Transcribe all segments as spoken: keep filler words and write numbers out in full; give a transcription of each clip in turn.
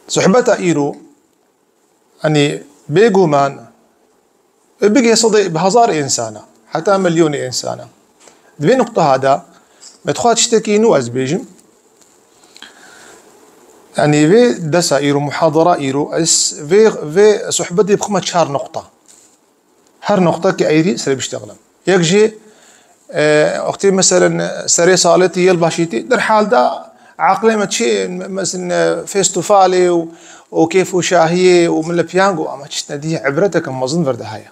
Sohbeta îro, yanî bêguman, bigê sedê, bi hezar însana, heta milyonê însana. Di vê nuqteha de, me dixwest tiştekî nû ez bêjim. Yanî vê dersa îro, muhadara îro, ez vê, vê sohbetê bixime çar nuqta. Her noqtekî eyrî serê biştexilin. Yek jî, e, wextê meselen serê salê tê, yılbaşî tê, derhal de aqilê me çi, me-, meselen, e, festîvalê û, û kêf û şahiyê û millet piyango, ama tiştine dî ibreteke mezin vir de heye.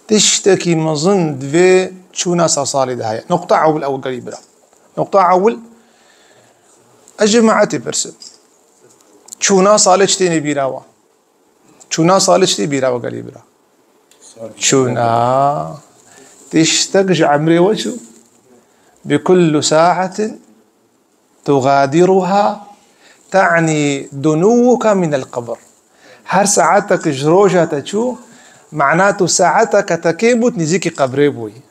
Tiştekî mezin di vê çûna ser salê de heye. Noqta ewil ew gelî bira. Noqta ewil, ez cemaetê pirsim. Çûna salê çi têne bîra wan? Çûna salê çi tê bîra we gelî bira? Çûna. Tiştek ji emrê we çû. Bi kullu saatin tugadiruha, te'nî dunuwuka minel qebr. Her saetek ji roja te çû, mana tu saeteke te kêm bû, tu nêzîkî qebrê bûyî.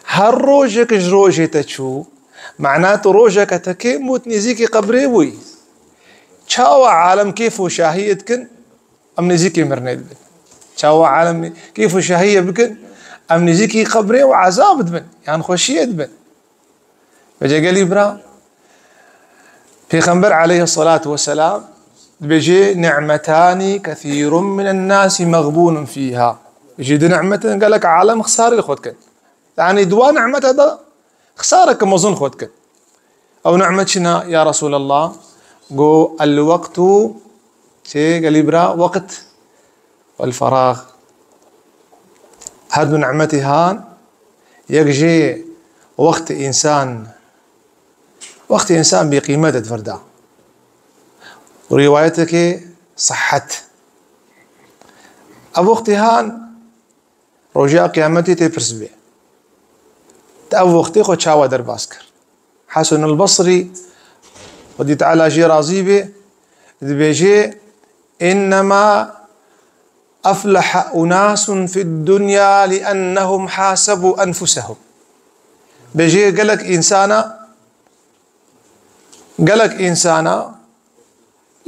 Her rojek ji rojê te çû, mana tu rojeke te kêm bû, tu nêzîkî qebrê bûyî. Çawa alem kêf û şahiyê dikin? Em nêzîkî mirinê dibin. Çawa alem kêf û şahiyê bikin? Em nêzîkî qebrê û ezab dibin, yan xweşiyê dibin. Vêca gelî bira, Pêxember aleyhisselatu vesselam dibêje, "Ni'metanî kethîrun minen nasi mexbûnun fîha." Bêje, du ni'metin gelek alem xisarê li xwe dikin. Yanî di wan ni'mete de xisareke mezin xwe dikin. Ew ni'met çi ne, ya Resûlallah? Go, "El-wektu", çi gelî bira, wext, "wel-ferag." Her du ni'metî han, yek jê wextê însan, wextê însan bêqîmet e di vir de. Rîwayetekê sihet. Ev wextê han, Roja Qiyametê tê pirs bê, tu ev wextê xwe çawa derbas kir? Hasan el-Basrî, Xwedî Teala jê razî bê, dibêje, "Innema efleha unasun fid dunya li ennehum hasebu enfusehum." Bêje gelek însana Gelek însana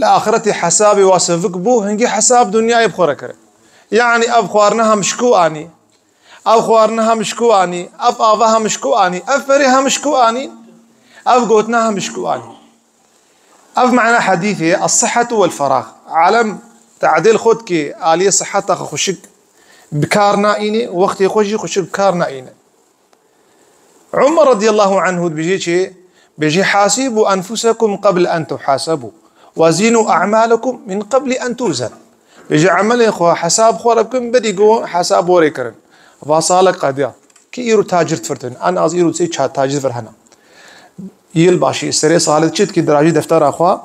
li axretê hesabê wa sevik bû, hingî hesab dinyayê bi xwe re kirin. Yanî ev xwarina hem ji ku anî, ev xwarina hem ji ku anî, ev ava hem ji ku anî, ev perê hem ji ku anî, ev gotina hem ji ku anî. Ev mana hedîfê ye, "Es-sihhetu wel-ferag." Alem tadîl xwe dike, aliyê siheta xwe xweşik bi kar naîne, wextê xwe jî xweşik bi kar naîne. Umar radiyallahu anhu dibêje çi? Bêje, "Hasibu enfusekum qabl en tuhasabu, ve zinu a'malakum min qabli en tuzan." Bêje, "Emelên xwe, hesab xwe re bikin, berî ku hesab were kirin." Va salek qediya. Kî îro tacir difirtin? An az îro sê ça-, tacir vir hena. Yılbaşı, serê salê çi dikî dirajî deftera xwe.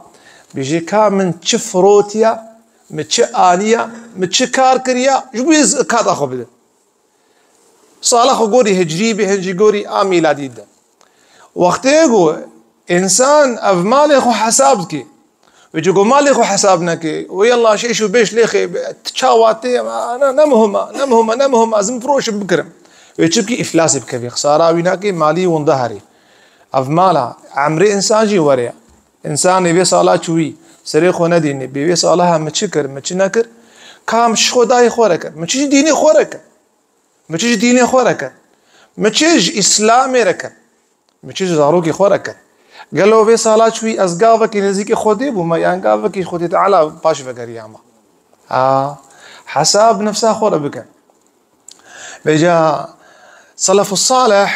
Bêje, "Ka min çi firotiya, min çi aniya, min çi kar kiriya, ji bo zikata xwe bidin." Sala xwe gorî hicrî bê, hin jî gorî a mîladî de. Wextê ku însan ev malê xwe hesab dike, wê jî ku malê xwe hesab neke, wê yalla şêş û beş lêxê, tu çawa tê, ne, ne muhim e, ne muhim e, ne muhim e, ez ê firoşim bikirim. Wê çi bikî, îflasê bikevî, xisara wî nake, malî winda herî. Ev mala, emrê însan jî were ye. Însanê vê sala çûyî, serê xwe nedînê, bê vê sala ha min çi kir, min çi nekir, ka min çi ji xwe dayê xwe re kir, min çi ji dînê xwe re kir. Min çi ji dînê xwe re kir? Min çi ji Îslamê re kir? Min çi ji zarokê xwe re kir? Gelo vê sala çûyî ez gavekî nêzîkî Xwedê bûme, yan gavekî Xwedê Teala paş vegeriyame? Ha, hesab nefsa xwe re bike. Vêca Selefus Salih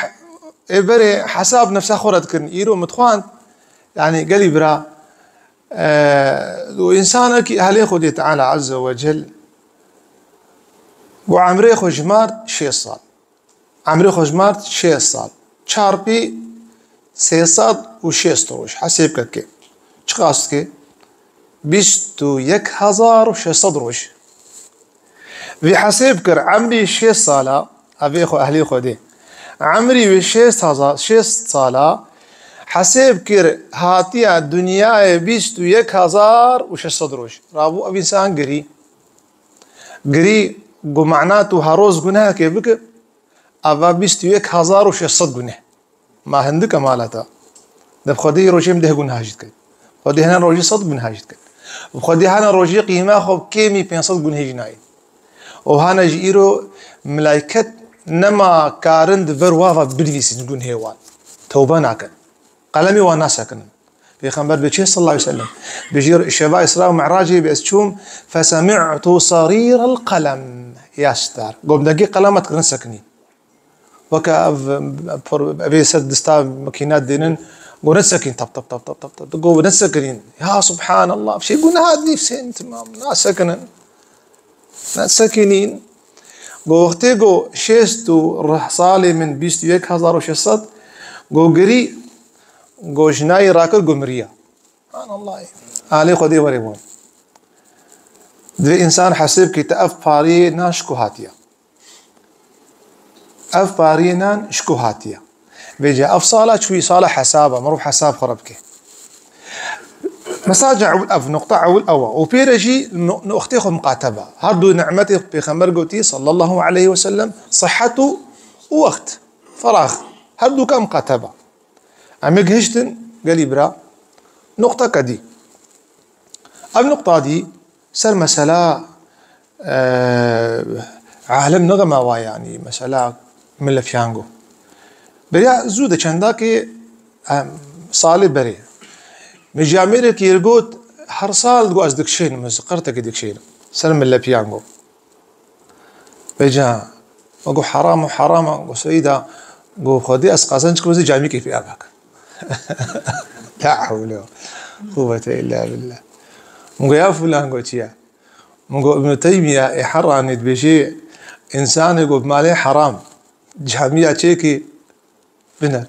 ê berê hesab nefsa xwe re dikirin. Îro min dixwand, yanî gelî bira, Û însanekî ehlê Xwedê Teala Azze ve Cel bû, emrê xwe jimart şêst sal. Emrê xwe jimart şêst sal. Çarpî sê sed û şêst roj. Hesêb ke ke. Çiqas dike? Bîst û yek hezar û şeş sed roj. Vî hesêb kir, emrî şêst sala, evê xwe, ehlê Xwedê. Emrî wî şêst hezar, şêst sala, hesêb kir, hatiye dinyayê bîst û yek hezar û şeş sed roj. Rabû ev însan girî. Girî, got, mana tu her roz gunehekê bike, eva bîst û yek hezar û şeş sed guneh. Ma hindik e mala te. Deb Xwedê rojê min deh guneh jî dike. Xwedê hene rojê sed guneh jî dike. Bi Xwedê hene rojê qîma xwe kêmî pênc sed gunhê jî nayê. Û hene jî îro milayket nema karin di ber wa ve binivîsin gunhê wan. Tewbe nakin. Qelemê wan nasekinin. Pêxember bê çê sallallahu aleyhi ve sellem. Bijî şeva Îsra û Mi'racê bê ez çûm, "Fesemi'tu sarîrel qelem." Ya star. Got dengê qelema dikirin sekinî. Weke ev, ev, evê ser dista makîna dênin, got nesekîn, tap, tap, tap, tap, tap, tap. Got nesekîn. Ya subhanallah. Şey gunha dîf sen tamam. Nasekinin. Nesekînîn. Got wextê got şêst û reh salê min bîst û yek hezar û şeş sed, got girî, got jinayî rakir, got miriya. Subhanallah. Alê Xwedê were bûn. Divê însan hesêb kî te ev pariyê nan ji ku hatiye. Ev pariyê nan ji ku hatiye. Vêca ev sala çûyî sala hesaba, mirov hesab xwe re bike. Mesaja ewil ev, nuqta ewil ew e. Û pê re jî nu-, nuqtê xwe miqateba. Her du nimetê Pêxember gotî, sallallahu aleyhi ve sellem, sihet û, û wext, ferax. Her du ka miqateba. Em ê gihiştin, gelî bira, nuqteke dî. Ev nuqta dî ser mesela, e, alem nigema wa, yanî mesela mille piyango. Beriya zû de çendakê, em, salê berê. Min ji Amêrikê got, her sal digot ez dikişênim, ez qirtekê dikişênim. Ser mille piyango. Vêca, me got, "Heram e, heram e." Got, "Seyda," got, "Xwedê ez qezenc kim, ez ê camîkê pê avak." La hewle ve quwwete illa billah. Min got, "Ya filan," got, "çi ye?" Min got, "Ibn Teymiye ê Heranê dibêjê, însanê got bi malê heram camiya çêkî, bine.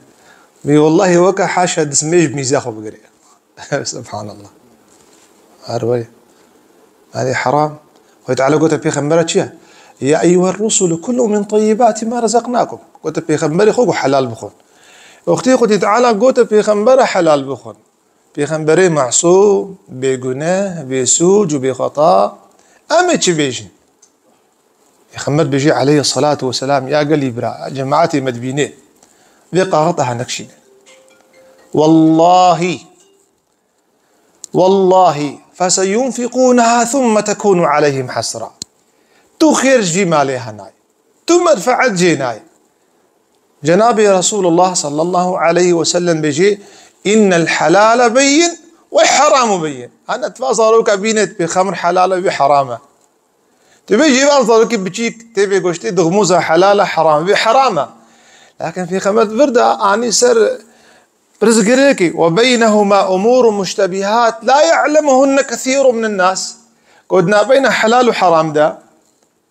Wî wellahî weke haşa dismêj mîza xwe bigire." Subhanallah. Her wê. Malê heram. Xwedê Teala gote pêxembera çi ye? "Ya eyyuher rusulu kulu min tayyibati ma razaqnakum." Gote pêxemberê xwe ku helal bixwin. Wextê Xwedê Teala gote pêxembera helal bixwin. Pêxemberê masûm, bêguneh, bêsûc û bêxeta. Em ê çi bêjin? Pêxember bêjî aleyhissalatu vesselam, ya gelî bira, cemaetê me dibînê, vê qaxita he nekşîne. Wallahî, wallahî, feseyunfiqûneha thumme tekûnû aleyhim hesra. Tu xêr ji vî malê henay. Tu menfeet jê nayê. Cenabê Resulullah sallallahu aleyhi ve sellem bêjê, "İnnel helale beyyin vel heramu beyyin." Hene tu va zaroka bîne pê xemr helal e, wî heram e. Tu bêjî va zarokê biçîk tê vê goştê dixmuza helal e, heram, wî heram e. Lakin Pêxember vir de anî ser pirsgirêkê, "Ve beynehuma umurun muştebihat la ya'lemuhunne kesîrun minen nas." Got nabeyna helal û heram de,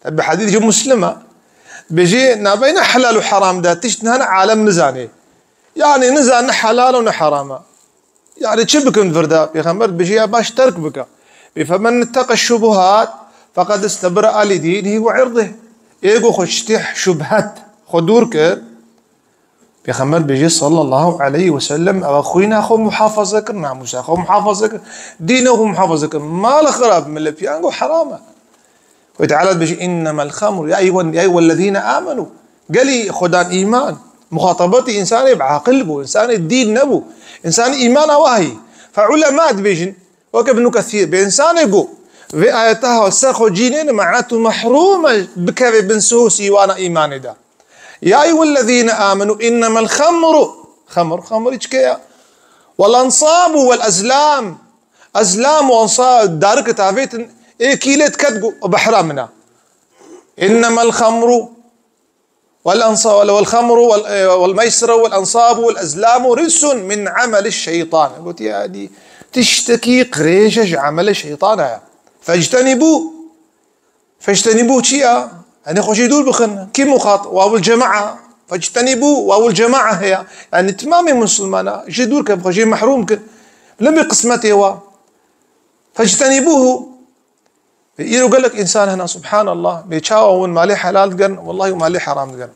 Tabi hedîs ji Muslim e. Dibêjê nabeyna helal û heram de tişt hene alem nizanê. Yani nizan ne helal û ne heram e. Yani çi bikin vir de? Pêxember dibêjê ya baş terk bike. Bê femen itteqe şubuhat feqed istebre'a li dînihi ve irdih. Ê ku xwe ji tê şubhet xwe dûr kir, Pêxember bêjê sallallahu aleyhi ve sellem, ew xwîna xwe muhafaza kir, namûsa xwe muhafaza kir, dîna xwe muhafaza kir. Mal xirab, mille piyango heram e. Xwedê Teala dibêje, "İnnemel xamru, ya eyyuhen-, ya eyyuhellezîne âmenû." Gelî xwedan îman, muxatabetî însanê bi aqil bû, însanê dîn nebû, însanê îmana wahî. Fe ulema dibêjin, weke Ibnû Kesîr, bê însanê ku vê ayeta ha ser xwe cînê ne, mana tu mehrûm e bikeve bin sihû sîwana îmanê de. Ya eyyuhellezîne âmenû, innemel xemru. Xemr, xemr içke ya. Vel ensabu vel ezlam. Ezlam û ensa-, darik tavêtin, ê kîlê diket gu-, behra min a. Innemel xemru vel ensa-, vel, vel xemru vel, e, vel meysiru vel ensabu vel ezlamu rijsun min ameli şeytan. Gotiye, edî tiştekî qirêj e ji emelê şeytana ye. Fectenîbû. Fectenîbû çi ya? Yanî xwe jê dûr bixin. Kî muxat-, wawul cema'a. Fectenîbû wawul cema'a heye. Yanî timamê Musulmana jê dûr kin, xwe jê mehrûm kin. Li bi qismetê wa. Fectenîbûhu. Îro gelek însan hene, subhanallah. Bê çawa hûn malê helal digerin, wellahî malê heram digerin.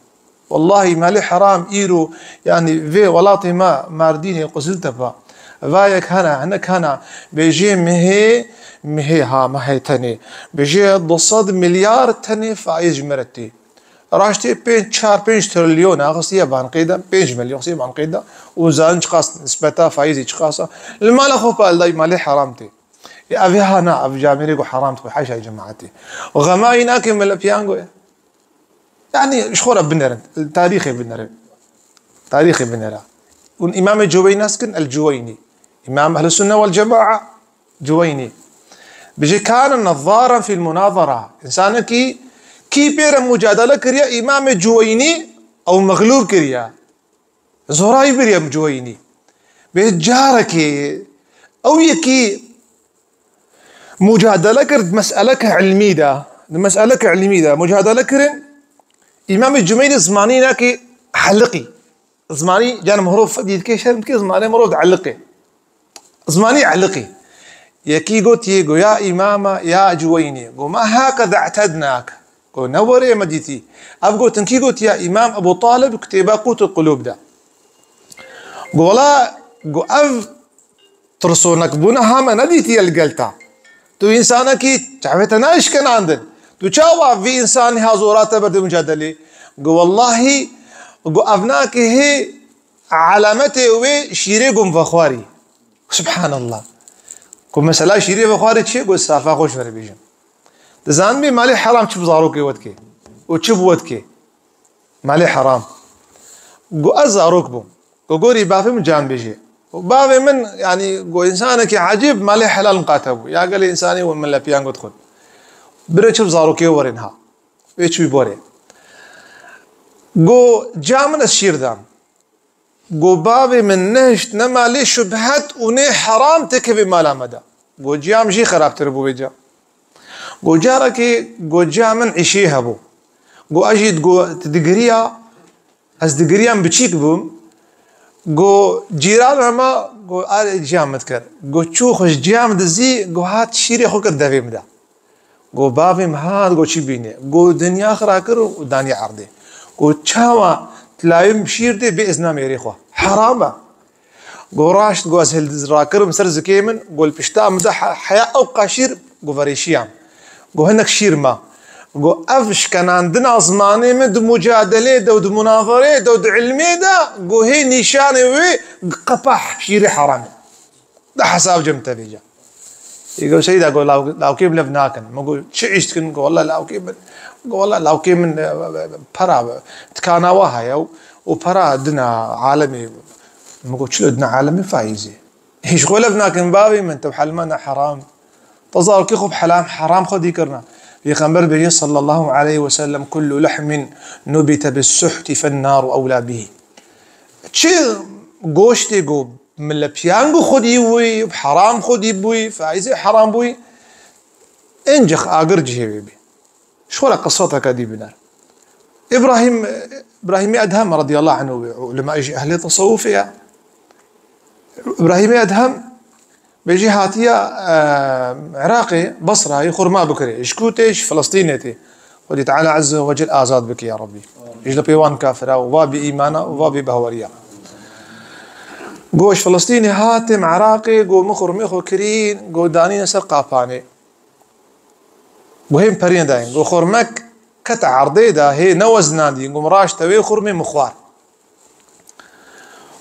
Wellahî malê heram îro, yanî vê welatê me, Mardînê, Quziltepe, va yek hene, hinek hene, bêjê mihê, mihê ha, mehê tenê, bêjê du sed milyar tenê faîz ji me re tê. Raştê pênc, çar, pênc trilyon axistiye bankê de, pênc milyon axistiye bankê de, û zanin çiqas nisbeta faîzê çiqas e. Li mala xwe pal dayî, malê heram tê. Ê, ev ê ha na, ev camêrê ku heram dixwe, haşa cemaetê. Û xema wî nake melepiyango ye. Yani, ji xwe re binerin, tarîxê binerin. Tarîxê binera. Hûn Îmamê Cuweynî nas kin, El Cuweynî. Îmam Ehl-i Sunne wel Cemaa, Cuweynî. Bije kana nezzaran fil munazara. Însanekî kî pê re mucadele kiriye, Îmamê Cuweynî ew mexlûb kiriye. Zorayî biriye Cuweynî. Bê carekê ew yekî mucadele kir di meseleke ilmî de. Di meseleke ilmî de mucadele kirin. Îmamê Cuweynî zimanî nake heliqî. Zimanî, yani mirov dîtke şerm dike, zimanê mirov diheliqe. Zimanî eliqî. Yekî gotiye, go ya Îmama, ya Cuweynî. Go ma hakeza i'tednak. Go ne werê me dîtî. Ev gotin kî gotiye? Îmam Ebu Talib kitêba Qutul Qulub de. Go wela, go ev tirsonekbûna ha me nedîtiye li gel te. Tu însanekî çavê te nayê şkenandin. Tu çawa vî însanî ha zora te berdê mucadelê? Go wellahî, go ev nake hê alametê wê şîrê gom vexwarî. Subhanallah. Ku mesela şîrê vexwarî çi? Go safa xwe ji we re bêjim. Dizanibî malê heram çi bi zarokê we dike? Û çi bi we dike? Malê heram. Go ez zarok bûm. Go gorî bavê min can bêjê. Û bavê min, yani, go însanekî ecêb malê helal miqate bû. Ya gelê însanî we min lepiyan got xwe. Bire çi bi zarokê we re niha. Wê çûyî borê. Go ciya min ez şîr dam. Go bavê min nehişt nema lê şubhet û nê heram têkevê mala me de. Go ciya min jî xerabtir bû vêca. Go carekê go ciya min îşê hebû. Go ez jî go digiriya, ez digiriyam biçîk bûm. Go cîran hema go arê ciya min dikir. Go çû xwe ji ciya min dizî, go hat şîrê xwe kir devê min de. Go bavê min hat, go çi bîne? Go dinya xira kir û danî erdê. Go çawa tilayê min şîr dê bê izna mêrê xwe? Heram e. Go raşt, go ez hildiz rakirim ser zikê min, go li pişta min de he-, heya ew qaşîr, go verêşiyam. Go hinek şîr ma. Go ev şkenandina zimanê min di mucadelê de û di munaverê de û di ilmê de, go hê nîşanê wê qepah şîrê heram e. De hesab cem te vêca. Ê go seyda go law-, lawkê min lev nakin. Min go çi îş dikin? Go wela lawkê min. Go wela lawkê min, e, e, e, pera, e, tikana wa heye û, û pera dina alemê. Min go çilo dina alemê faîzê. Hîç xwe lev nakin bavê min, te helmana heram. Te zarokê xwe bi helam, heram xwedî kirina. Pêxember bêje sallallahu aleyhi ve sellem, "Kullu lehmin nubite bis suhti fen naru evla bihi." Çi goştê go Mille piyango xwedî bûyî, heram xwedî bûyî, faîzê heram bûyî, encix agir cihê wê bî. Ji xwe re qisateke dî biner. Îbrahîm, Îbrahîmê Edhem radiyallahu anhu wê, ulema jî ehlê tesewufê ya. Îbrahîmê Edhem bêjî hatiya, e, Iraqê, Basrayê xurma bikirê. Ji ku tê? Ji Filistînê tê. Xwedî Teala Azze ve Cel azad bike ya Rabbî. Ji li pê wan kafira û va bi îmana û va bi behweriya. Go ji Filistînê hatim Iraqê, go min xurmê xwe kirîn, go danîne ser qapanê. Go hê min periyên dayîn. Go xurmek kete erdê de, hê newezinandî. Go min raşte wê xurmê min xwar.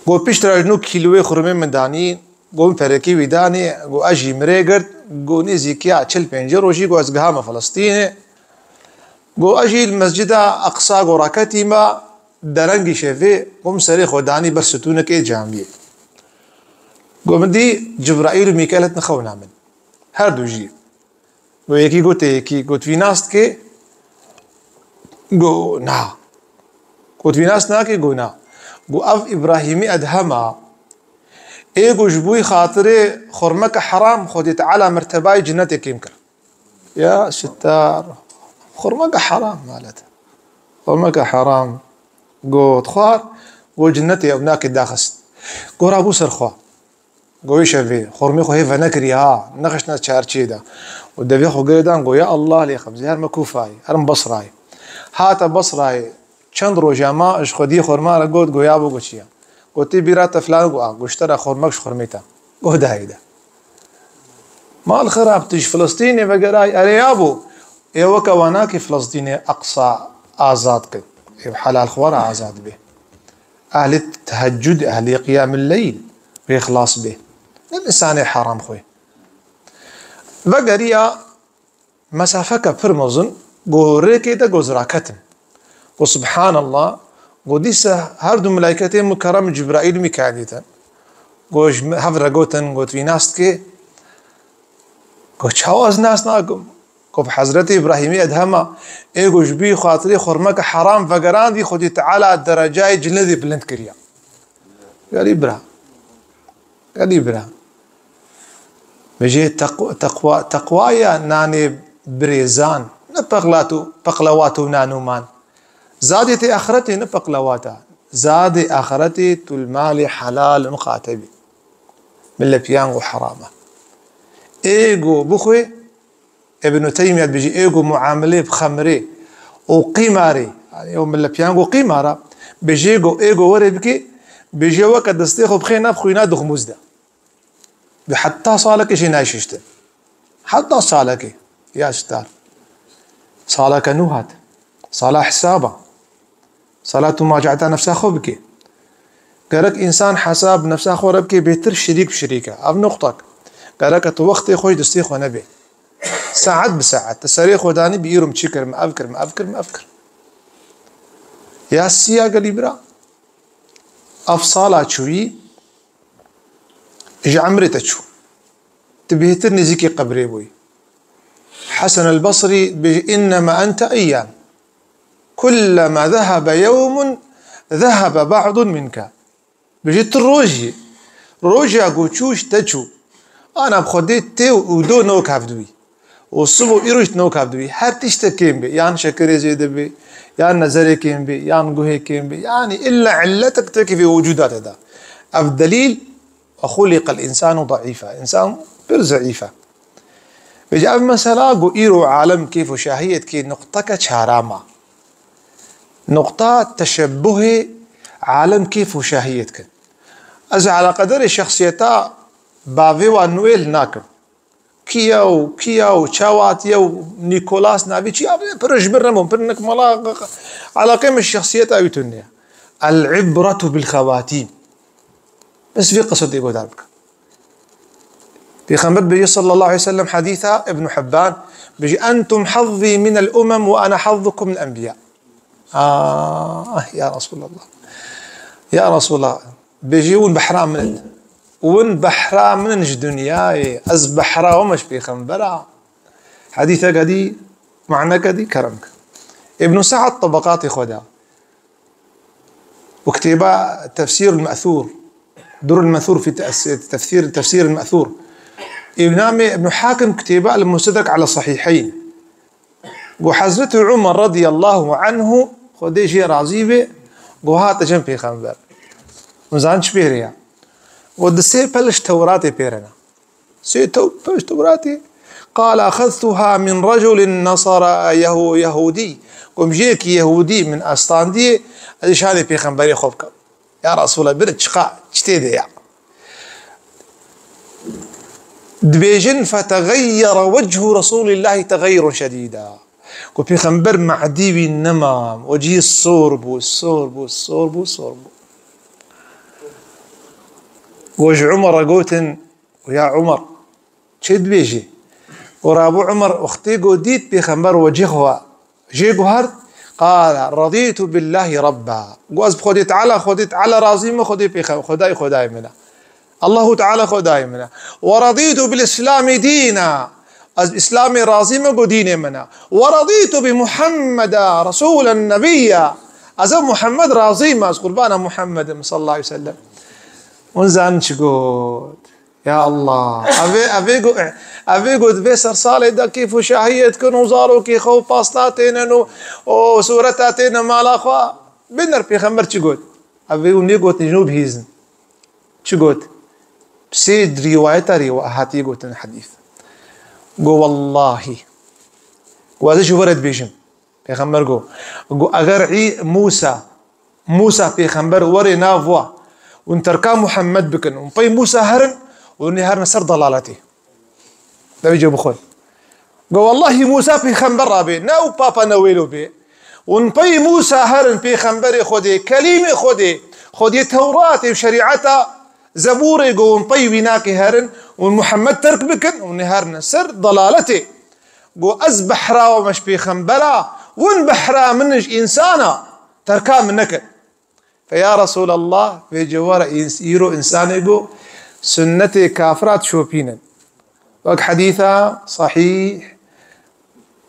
Go piştre ji nû kîloyê xurmê min danî, go min perekî wî danê, go ez jî mirê girt, go nêzîkiya çil pêncî rojî, go ez gihame Filistînê. Go ez jî li Mescida Eqsa go raketî me, derengî şevê, go min serê xwe danî ber stûnekê camiyê. Go min dî Cibraîl û Mîkaîl hatin xewna min. Her du jî. Go yekî gote yekî, got, "Vî nas dikê?" Go, "Na." Got, "Vî nas nakê?" Go, "Na." Go, "Ev Îbrahîmî Edhem a. Ê go ji bo xatirê xurmeke heram Xwedê Teala mertebayê cinetê kêm kir." Ya Sittar, xurmeke heram malet. Xurmeke heram. Got, "Xwar." Go, "Cinetê ew nakê daxist." Go, "Rabû ser xwe." Go wê şevê, xurmê xwe hê venekirî ha, nexiştine çarçê de. Û devê xwe girê dan, go, "Ya Allah, lê xebzê, her me Kûfayê, her me Basrayê." Hate Basrayê, çend roja ma ji xwediyê xurma re got, go, "Ya bo, go çi ye?" Go, "Tê bîra te filan?" Go, "A." Go, "Ji te re xurmek ji xurmê te." Go, "Dayê de." Mal xirab, tu ji Filistînê vegerayî, erê ya bo. Ê weke wan nakê Filistînê Eqsa azad kir. Ê helal xwe re azad bê. Ehlê teheccud, ehlê qiyamil leyl wê xilas bê. Ne însanê heram xwe. Vegeriya mesafeke pir mezin, go rêkê de go ziraketin. Go, "Subhanallah." Go, dîsa her du melayketê mukerrem Cibraîl û Mîkaîl dîtin. Go, ji hev re gotin, got, "Wî nas dikê?" Go, "Çawa ez nas nakim?" Go, "Bi Hezretî Îbrahîmî Edhema, ê go ji bî xatirê xurmeke heram vegerandî, Xwedî Teala derecayê cinedê bilind kiriya." Gelî bira. Gelî bira. Bêjê teqw-, teqwa, teqwaya nanê birêzan, ne pexlat û, pexlewat û nan û man. Zadê tê axretê, ne pexlewata. Zadê axretê tu li malê helal miqate bî. Millet piyango herama. Ê go bixwê, Ibn Teymiyye dibêje, ê go muamelê bi xemrê û qîmarê, yanî ew millet piyango qîmara, bêjê go, ê go were bike, bêjê weke destê xwe bixê nav xwîna dixmûz de. Bi heta salekê jê nayê şiştin. Heta salekê. Ya star. Saleke nû hat. Sala hesaba. Sala tu muracaeta nefsa xwe bike. Gerek însan hesab nefsa xwe re bike bêtir şirîk bi şirîk e. Ev nuqtak. Gerek tu wextê xwe ji destê xwe nebe. Saet bi saet. Tu serê xwe danî bi îro min çi kir, min ev kir, min ev kir, min ev kir. Ya siya gelî bira. Ev sala çûyî ji emrê te çû. Tu bêhtir nêzîkî qebrê bûyî. Hesen el Basrî dibêje, "Innema ente eyyam. Kullema zehebe yewmun, zehebe ba'dun minke." Dibêje, "Tu roj î. Roja ku çû ji te çû. Ana bi Xwedê tê û do newek hevdûyî." Û sib û îro jî newek hevdûyî. Her tiştek kêm bê. Yan şekerê zêde bê, yan nezerê kêm bê, yan guhê kêm bê. Yanî îlla îlletek têkevê wicûda te de. Ev delîl, "Ve xuliqel însanu daîfa." Însan pir zeîf e. Vêca ev mesela ku îro alem kêf û şahiyê dikê, nuqteke çaram e. Nuqta teşebbuhê alem kêf û şahiyê dikin. Ez eleqederê şexsiyeta bavê wan nû yê li nakim. Kî ye û kî ye û çawa hatiye û Nîkolas navê çi ye, pir ji min re bûn, pir nek mala eleqê min şexsiyeta wî tune ye. El ibretu bil xewatîm. Bes vê qisê tê guhdar bikin. Pêxember dibêje sallallahu aleyhi ve sellem, hadîsa Ibn Hibban, dibêje, "Entum hazzî minel umem ve ana hazzukum minel enbiya." Ah, ya Resulallah. Ya Resulallah. Bêjî, "Hûn behra min in. Hûn behra min in ji dinyayê. Ez behra we me ji pêxembera." Hedîseke dî, maneke dî kerem ke. Ibn Sa'd Tabaqatê xwe de. Û kitêba Tefsîr el-Me'thûr. Durr el-Menthûr fî tes-, tefsîr, Tefsîr el-Me'thûr. Îmamê Ibn Hakim kitêba El-Mustedrek ala Sahîheyn. Go Hezretî Umar radiyallahu anhu, Xwedê jê razî be, go hate cem pêxember. Hûn zanin çi pê re ya? Go di sê pel ji Tewratê pê re ne. Sê tew-, pel ji Tewratê. Qala axeztuha min reculin nasara yehu-, yehudî. Go min ji yekî yehudî min estandiyê, ez ê şanê pêxemberê xwe bikim. Ya Resulallah, bir çiqa, çi tê de ya? Dibêjin, "Fetegayyere wechu Resulillahi tegayyuren şedîda." Ku Pêxember me'dî wî nema, wecihî sor bû, sor bû, sor bû, sor bû. Ku ji Umar re gotin, "Ya Umar, çi dibêjî?" Û rabû Umar wextê ku dît Pêxember wecihê xwe jê guhart, qala, "Radîtu billahi rabba." Got, "Ez bi Xwedê Teala, Xwedê Teala razî me, Xwedê pêxe-, Xwedayê, Xwedayê min e. Allahu Teala Xwedayê min e. Ve radîtu bil Îslamî dîna." Ez bi Îslamê razî me, got dînê min e. "Ve radîtu bi Muhammeda resûlen nebiyya." Ez bi Muhammed razî me, ez qurbana Muhammed im, sallallahu aleyhi ve sellem. Hûn zanin çi got? Ya Allah. Evê, evê got, evê got, vê sersalê de kêf û şahiyê dikin û zarokê xwe û pasta tênin û, û sûreta tênin mala xwe. Biner Pêxember çi got? Evê û nê gotin, jinû bihîzin. Çi got? Sê rîwayeta rîwa-, hatiye gotin hedîs. Go, "Wellahî." Go, "Ez ê ji we re dibêjim." Pêxember got, got, "Eger î Mûsa, Mûsa pêxember were nav wa, hûn terka Muhammed bikin, hûn pey Mûsa herin, hûn ê herin ser dalaletê." Devê cê bixwe. Got, "Wellahî Mûsa pêxember rabe, ne û Papa Noêlo be. Hûn pey Mûsa herin pêxemberê Xwedê, kelîmê Xwedê, Xwedê Tewratê û şerîeta Zebûrê go hûn pey wî nake herin, hûn Muhammed terk bikin, hûn ê herine ser dalaletê. Go ez behra we me ji pêxembera, hûn behra min ji însana, terka min nekin. Fe ya Resûlallah, vê cewara îns-, îro însanê go sunnetê kafira dişopînin. Wek hedîsa sahîh,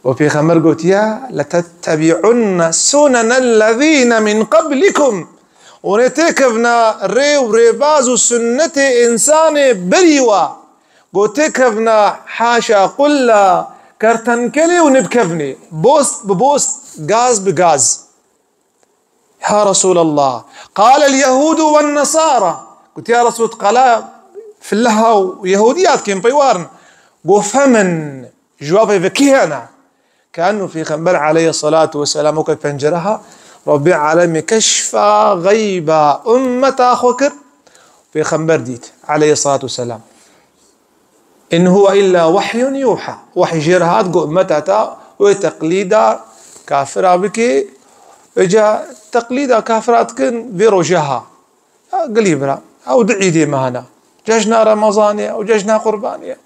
û Pêxember gotiye, "Letettebi'unne sunenellezîne min qablikum." Hûn ê têkevna rê û rêbaz û sunnetê însanê berî wa. Go têkevna haşa qulla kertenkelê û nibkevnê. Bost bi bost, gaz bi gaz. Ya Resûlallah. Qalel yehûdu wen nesara. Gotiye, "Ya Resûl, qala fileha û Yehûdiya dikin peywarin." Go, "Femen." Cewabê ve kî hene? Keenu Pêxember aleyhissalatu vesselam weke pencereha Rabbê alemê keşfa xeyba ummeta xwe kir. Pêxember dît aleyhissalatu vesselam. "In huwe illa wehyun yuha." Wehy jê re hat, got, "Ummeta te wê teqlîda kafira bike, vêca teqlîda kafira dikin vê roja ha." Ya gelî bira, ew du îdê me hene. Cejna Remezanê ye û cejna Qurbanê ye.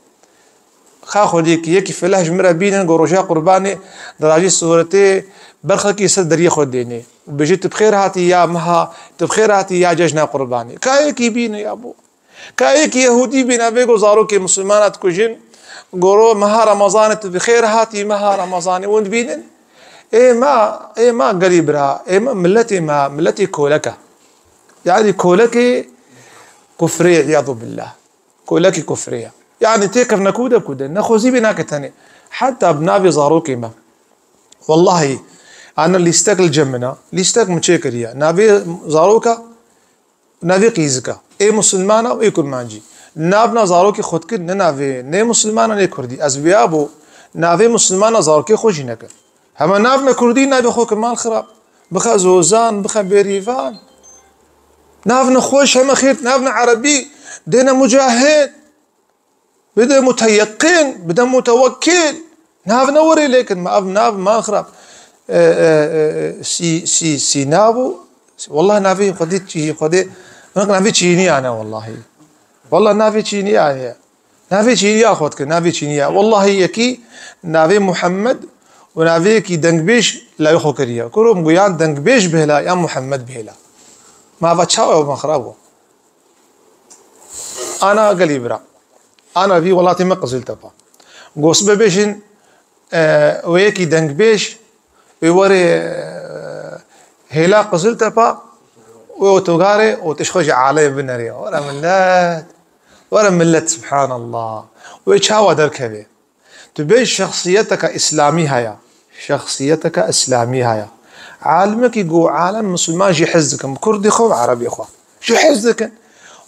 Xa Xwedê ki yekî fileh ji min re bînin, got, "Roja Qurbanê dirajî sûretê berxekî ser deriyê xwe dênê." Û bêjî, "Tu bi xêr hatî ya meha, tu bi xêr hatî ya cejna Qurbanê." Ka yekî bîne ya bo. Ka yek Yehûdî bîne bê go zarokê misilmana dikujin, goro meha Remezanê tu bi xêr hatî meha Remezanê hûn dibînin? Ê ma, ê ma gelî bira, ê ma miletê ma, miletê kolek e. Yani kolekê kufrê, îyadu billah. Kolekê kufrê ye. Yani têkevne ku de ku de, nexwezî bê nake tenê. Heta bi navê zarokê me. Wellahî, ana lîstek li cem min e. Lîstek min çêkiriye. Navê zaroka Navê qîzika. Ê musulmana û ê kurmancî. Navna zarokê xwe dikin, ne navê, ne musulmana ne kurdî. Ez vêya bo navê musulmana zarokê xwe jî nekin. Hema navna kurdî navê xwe kir mal xirab. Bixe zozan, bixe bêrîvan. Navna xweş heme xêr, navna erebî, dêne mucahid. Bide muteyeqin, bide mutewekkil. Nav ne werê lêkin me ev nav ma xirab. E, e, e, sî, sî, sî nav û, wallah navê Xwedê çî, Xwedê, min navê çînî ya ne wallahî. Wallah navê çînî ya ne. Navê çînî ya xwe dikin, navê çînî ya. Wallahî yekî navê Muhammed û navê yekî dengbêj lawê xwe kiriye. Kurum guyan dengbêj bihêla ya Muhammed bihêla. Ma va çawa ma xirab bû. Ana gelî bira. Ana vî welatê me Qiziltepe. Gos bibêjin, e, wê yekî dengbêj, wê werê, e, hêla Qiziltepe, wê otogarê û tişt xwe ji aleyê binerê. Were millet, were millet, subhanallah. Wê çawa derkevê? Tu bê şexsiyeteke îslamî heye. Şexsiyeteke îslamî heye. Alimekî ku alem misilman jî hez dikin, bi kurdê xwe û erebê xwe. Jî hez dikin.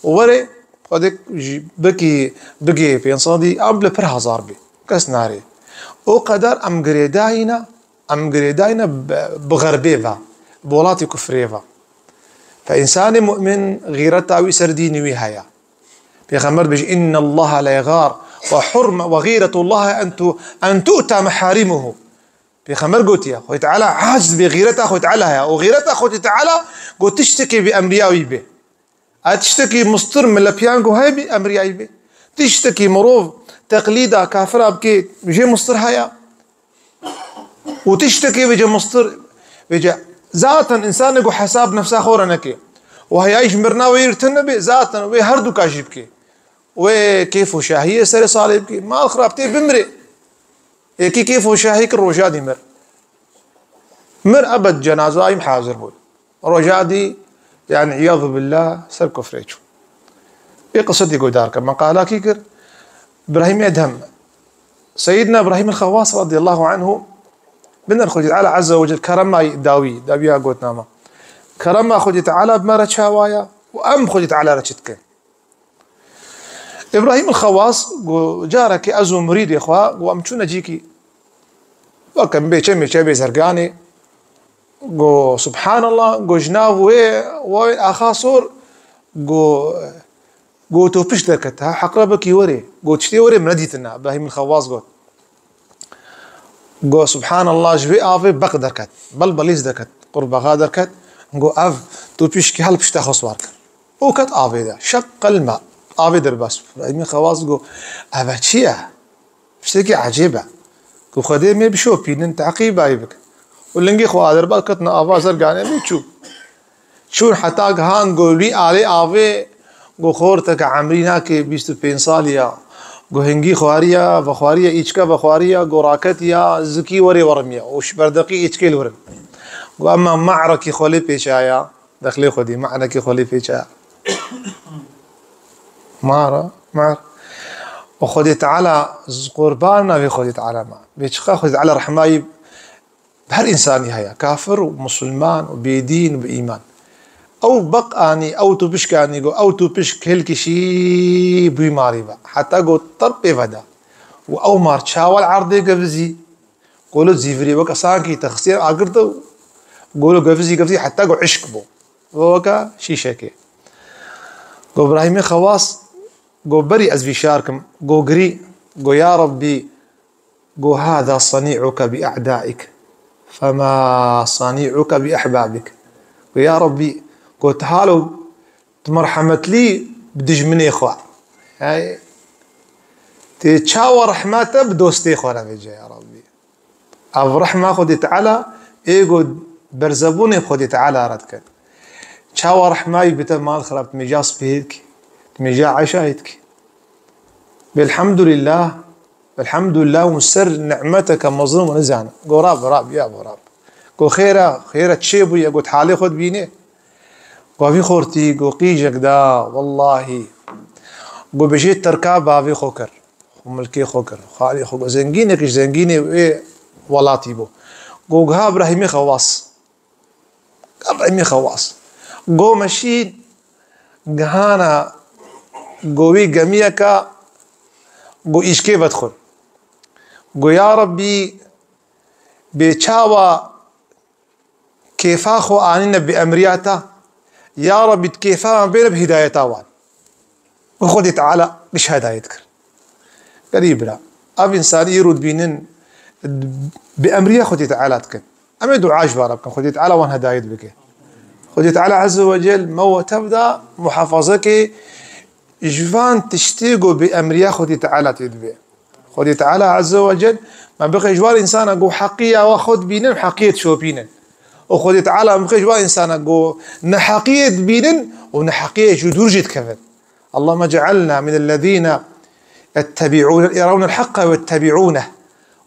Û werê Xwedê jî bikî, bigê pênc sedî, em li pir hezar bê. Kes narê. O qeder em girêdayî ne, em girêdayî ne bi, bi xerbê ve, bi welatê kufrê ve. Fe însanê mu'min xîreta wî ser dînê wî heye. Pêxember bêje, "Innallaha la yegar ve hurme ve xîretullahi en tu, en tu'ta meharimuhu." Pêxember gotiye, Xwedê Teala aciz bê, xîreta Xwedê Teala heye. Û xîreta Xwedê Teala got tiştekê bi emriya wî bê. A tiştekî mustir milepiyan ku heye bi emriya wî bê. Tiştekî mirov teqlîda kafira bike jê mustir heye. Û tiştekê vêce mustir, vêce zaten însanê ku hesab nefsa xwe re neke. Û heyayî ji mirina wê yê tune be, zaten wê her du ka jî bike. Wê kêf û şahiyê serê salê bike. Mal xirab tê bimrê. Yekî kêf û şahî kir roja dî mir. Mir ebed cenazayî hazir bû. Roja dî, yani, îyadu billah, ser kufrê çû. Vê qisê dî guhdar ke. Meqala kî kir? Îbrahîm Edhem. Seyyidina Îbrahîm el-Xewas radiyallahu anhu, biner Xwedî Teala azze ve cel kerema dawî, dawiya gotnama. Kerema Xwedî Teala bi me re çawa ye û em Xwedî Teala re çi dikin? Îbrahîm el-Xewas got, carekê ez û mirîdê xwe, got, em çûne cîkî. Weke em bê çemê çebê zerganê. Got, "Subhanallah", got, "Ji nav wê, wê axa sor", got, got, "Tu pişt derket, ha heqrebekî werê." Got, "Tiştê werê min nedîtine." Îbrahîm el-Xewas got. Got, "Subhanallah", ji vê avê beq derket. Belbelîz derket. Qurbaxa derket. Got, "Ev tu pişkî hel pişta xwe swar kir." û ket avê de. Şeqqel ma. Avê derbas bû. Îbrahîmê Xewas got, "Eve çi ye? Tiştekî ecêb e." Got, "Xwedê me bişopînin, teqîbayî bikin." Û lingê xwe aderbas ketin ava zerganê min çû. Çûn heta gihan got, "Wî alê avê." Got, "Xorteke emrî nake, bîst û pênc salî ya." Got, "Hingî xwariya, vexwariya, îçke vexwariya." Got, "Raketiya, zikî werê werimiya." Û ji berdaqî îçkê li wir in. Got, "Ema me'rekî xwe lê pêçaya." Dexlê xwedî, me'rekî xwe lê pêçaya. Mara, mar. Û Xwedê Teala z-, qurban navê Xwedê Teala ma. Bê çiqa Xwedê Teala rehmayî bi her însanî heye. Kafir û musulman û bêdîn û bi îman. Ew beq anî, ew tûpişk anî, got, ew tûpişk hilkişî bûyî marî ve. Heta got, tirpê veda. Û ew mar çawa li erdê gevizî. Golo zîvirî weke sankî te xistiye agirte û golo gevizî, gevizî heta got, hişk bû. Weke şîşekê. Got, Îbrahîmê Xewas, got, "Berî ez vî şar kim." Got, girî. Got, "Ya Rabbî." Got, "Hâzâ sanî'uke bi a'dâik. Femâ sanî'uke bi ehbâbik." Got, "Ya Rabbî." Got, "Halo tu merhemetlî bi dijminê xwe. Hey, tê çawa rehma te bi dostê xwe re vêce, ya Rabbî." Ev rehma Xwedê Teala, ê got berzebûnê Xwedê Teala re dikin. Çawa rehmayî bi te mal xirab, tu mêja spihê dikî, tu mêja eşayê dikî. Belhemdulillah, belhemdulillah, hûn ser nimeteke mezin hûn nizane. Go Rab, Rab, ya bo Rab. Go xêra, xêra çê bûye, got halê xwe dibînê. Go vî xortî, go qîjek da, wellahî. Go bejê terka bavê xwe kir. Xwe milkê xwe kir. Xalê xwe, go zengînek ji zengînê wê welatî bû. Go giha Îbrahîmê Xewas. Îbrahîmê Xewas. Go meşîn gihana go wî gemiyeka go îşkê vedixwin. Go ya Rebbî, bê çawa kêfa xwe anîne bi emriya te, ya Rebbî, tu kêfa wan bêne bi hidayeta wan. Û Xwedê Teala giş hedayet kir. Gelî bira, ev însanî îro dibînin, bi emriya Xwedê Teala dikin. Em ê dua ji wan re bikin, Xwedê Teala wan hedayet bike. Xwedê Teala Azze ve Cel me we tev da muhafazekê ji van tiştê ku bi emriya Xwedê Teala tê dibe. Xwedê Teala Azze ve Cel me bixe ji wan însana ku heqiya we xwe dibînin, heqiyê dişopînin. Û Xwedê Teala me bixe ji wan însana ku neheqiyê dibînin û neheqiyê ji dûr jî dikevin. اللهم اجعلنا من الذين يتبعون، يرون الحق ويتبعونه،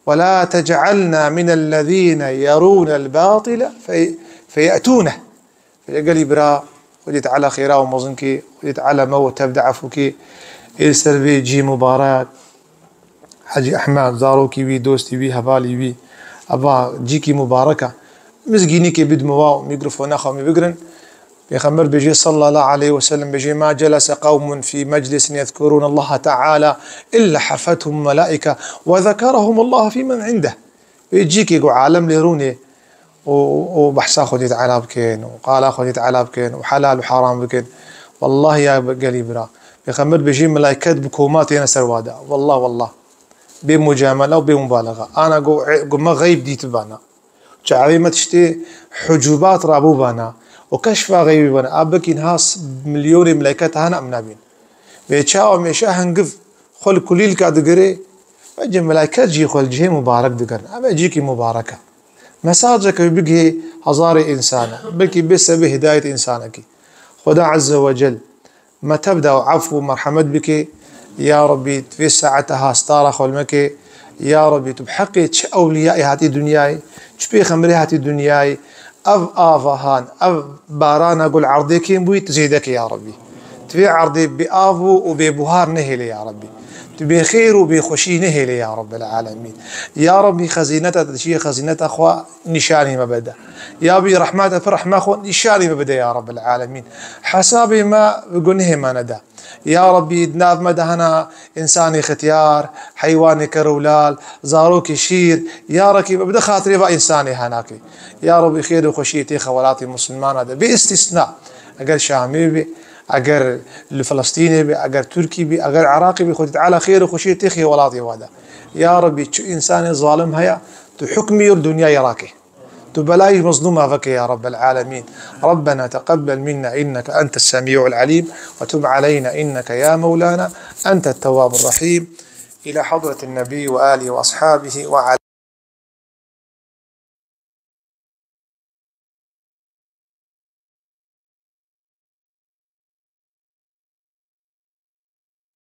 ولا تجعلنا من الذين يرون الباطل في، فيأتونه. Gelî bira, Xwedê Teala xêra û mezin kê, Xwedê Teala me û tev de efû kê, ê li ser vê cî mubarek, Hecî Ehmed, zarokî wî, dostî wî, hevalî wî, eva cîkî mubarek e. Mizgînîkê bidime wa û mîkrofona xwe em ê bigirin. Pêxember bêjê sallallahu aleyhi ve sellem bêjê, ما جلس قوم في مجلس يذكرون الله تعالى إلا حفتهم الملائكة وذكرهم الله فيمن عنده. Wê cîkê ku alem lê rûnê û, û behsa Xwedê Teala bikin û qala Xwedê Teala bikin û helal û haram bikin. Wellahî ya gelî bira. Pêxember bêjê, melaiket bi koma têne ser wa de. Wallah, wallah. Bê mucamele û bê mubalexa. Ana ku, ku me xeyb dîtibana. Çavê me tiştê hucubat rabûbana. Û keşfa xeybî bana. A bekî niha s-, milyonê melaiket hana em nabîn. Vê çawa mêşa hengiv xwe li kulîlka digire, vece melaiket jî xwe li cihê mubarek digirin. Ev cîkî mubarek e. Mesajeke wî bigihê hezarê însana. Belkî bê sebê hidayet însanekî. Xweda Azze ve Cel me tev da û efû û merhemet bike. Ya Rebbî, tu vê saete ha stara xwe li me ke. Ya Rebbî, tu bi heqê çi ewliyayê hatî dinyayê, çi pêxemberê hatî dinyayê, ev ava han, ev barana ku li erdê kêm bûyî, tu zêde ke ya Rebbî. Tu vê erdê bê av û, û bê buhar nehêlê ya Rebbî. Tu bê xêr û bê xweşî nehêlê ya Rebbel alemîn. Ya Rebbî, xezîneta te çi ye, xezîneta xwe nîşanî me bide. Ya Rebbî, rehmeta pir rehma xwe nîşanî me bide ya Rebbel alemîn. Hesabê me bi gunehê me nede. Ya Rebbî, di nav me de hene însanê xetiyar, heywanê kerûlal, zarokê şîr, ya Rebbî, bide xatirê va însanê henakê. Ya Rebbî, xêr û xweşiyê têxe welatê misilmana de. Bê îstîsna. Eger Şamê be, eger li Filistînê be, eger Tirkî be, eger Iraqê be, Xwedê Teala xêr û xweşiyê têxe welatê wa de. Ya Rebbî, çi însanê zalim heye, tu hukmî yê dinyayê rake. Tu belayî mezlûma veke ya Rabbel Alemîn. Rabbena teqebbel minna inneke entes semî'ul elîm ve tub aleyna inneke ya Mewlana entes tewwabur rahîm. Îla hadretin nebî ve âlihi ve ashabihi ve